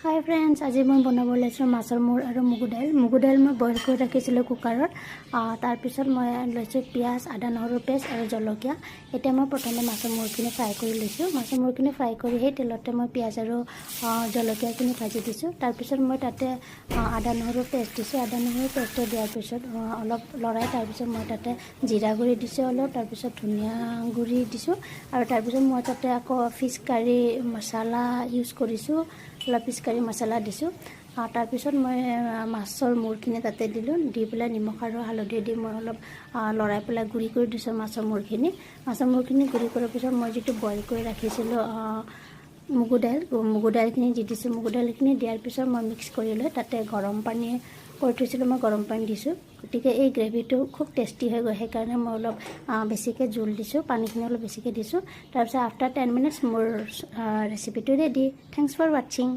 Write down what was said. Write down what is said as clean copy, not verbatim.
হাই friends, আজি মই বনাব ওলাইছোঁ মাছৰ মূৰ আৰু মগু দাইল। মগু দাইল মই বইল কৰি ৰাখিছিলোঁ কুকাৰত। তাৰপিছত মই লৈছোঁ পিঁয়াজ, আদা, নহৰু পেষ্ট আৰু জলকীয়া। এতিয়া মই প্ৰথমে মাছৰ মূৰখিনি ফ্ৰাই কৰি লৈছোঁ। মাছৰ মূৰখিনি ফ্ৰাই কৰি সেই তেলতে মই পিঁয়াজ আৰু জলকীয়াখিনি ভাজি দিছোঁ। তাৰপিছত মই তাতে আদা, নহৰু পেষ্ট দিছোঁ। আদা, নহৰু পেষ্টটো দিয়াৰ পিছত অলপ লৰাই তাৰপিছত মই তাতে জিৰা গুড়ি দিছোঁ অলপ, তাৰপিছত ধনিয়া গুড়ি দিছোঁ আৰু তাৰপিছত মই তাতে আকৌ ফিছ কাৰী মছলা ইউজ কৰিছোঁ। অলপ ফিছ কাৰী মছলা দিছোঁ। তাৰপিছত মই মাছৰ মূৰখিনি তাতে দিলোঁ। দি পেলাই নিমখ আৰু হালধি দি মই অলপ লৰাই পেলাই গুড়ি কৰি দিছোঁ মাছৰ মূৰখিনি। মাছৰ মূৰখিনি গুড়ি কৰাৰ পিছত মই যিটো বইল কৰি ৰাখিছিলোঁ মগু দাইল, মগু দাইলখিনি দি দিছোঁ। মগু দাইলখিনি দিয়াৰ পিছত মই মিক্স কৰি লৈ তাতে গৰম পানী কৰি থৈছিলোঁ, মই গৰম পানী দিছোঁ। গতিকে এই গ্ৰেভিটো খুব টেষ্টি হৈ গ'ল, সেইকাৰণে মই অলপ বেছিকৈ জোল দিছোঁ, পানীখিনি অলপ বেছিকৈ দিছোঁ। তাৰপিছত আফটাৰ 10 মিনিটছ মোৰ ৰেচিপিটো ৰেডি। Thanks for watching.